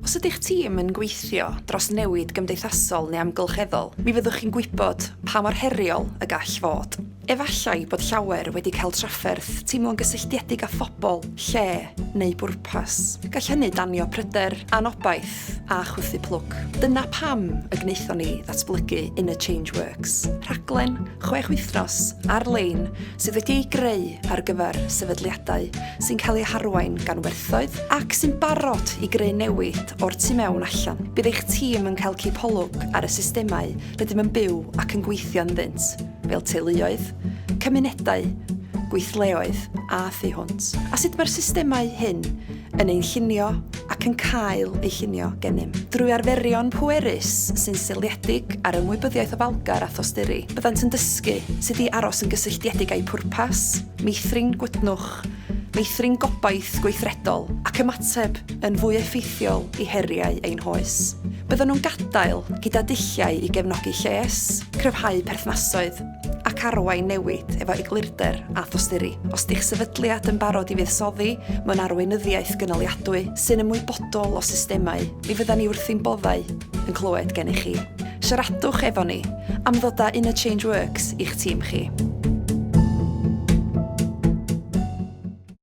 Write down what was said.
Os ydych tîm yn gweithio dros newid gymdeithasol neu amgylcheddol, mi fyddwch chi'n gwybod pa mor heriol y gall fod. Efallai bod llawer wedi cael trafferth teimlo'n gysylltiedig â phobl, lle, neu bwrpas. Gall hynny danio pryder, anobaith a chwythu plwc. Dyna pam y gwnaethon ni ddatblygu Inner Change Works, rhaglen chwech wythnos ar-lein sydd wedi ei greu ar gyfer sefydliadau sy'n cael eu harwain gan werthoedd ac sy'n barod i greu newid o'r tu mewn allan. Bydd eich tîm yn cael cipolwg ar y systemau rydym yn byw ac yn gweithio ynddynt, fel teuluoedd, cymunedau, gweithleoedd a thu hwnt, a sut mae'r systemau hyn yn ein llunio ac yn cael eu llunio gennym. Drwy arferion pwerus sy'n seiliedig ar ymwybyddiaeth ofalgar a thosturi, byddant yn dysgu sut i aros yn gysylltiedig â'u pwrpas, meithrin gwytnwch, meithrin gobaith gweithredol ac ymateb yn fwy effeithiol i heriau ein hoes. Byddan nhw'n gadael gyda dulliau i gefnogi lles, cryfhau perthnasoedd ac arwain newid efo eglurder a thosturi. Os 'di'ch sefydliad yn barod i fuddsoddi mewn arweinyddiaeth gynaliadwy sy'n ymwybodol o systemau, mi fyddan ni wrth ein boddau yn clywed gennych chi. Siaradwch efo ni am ddod â Inner Change Works i'ch tîm chi.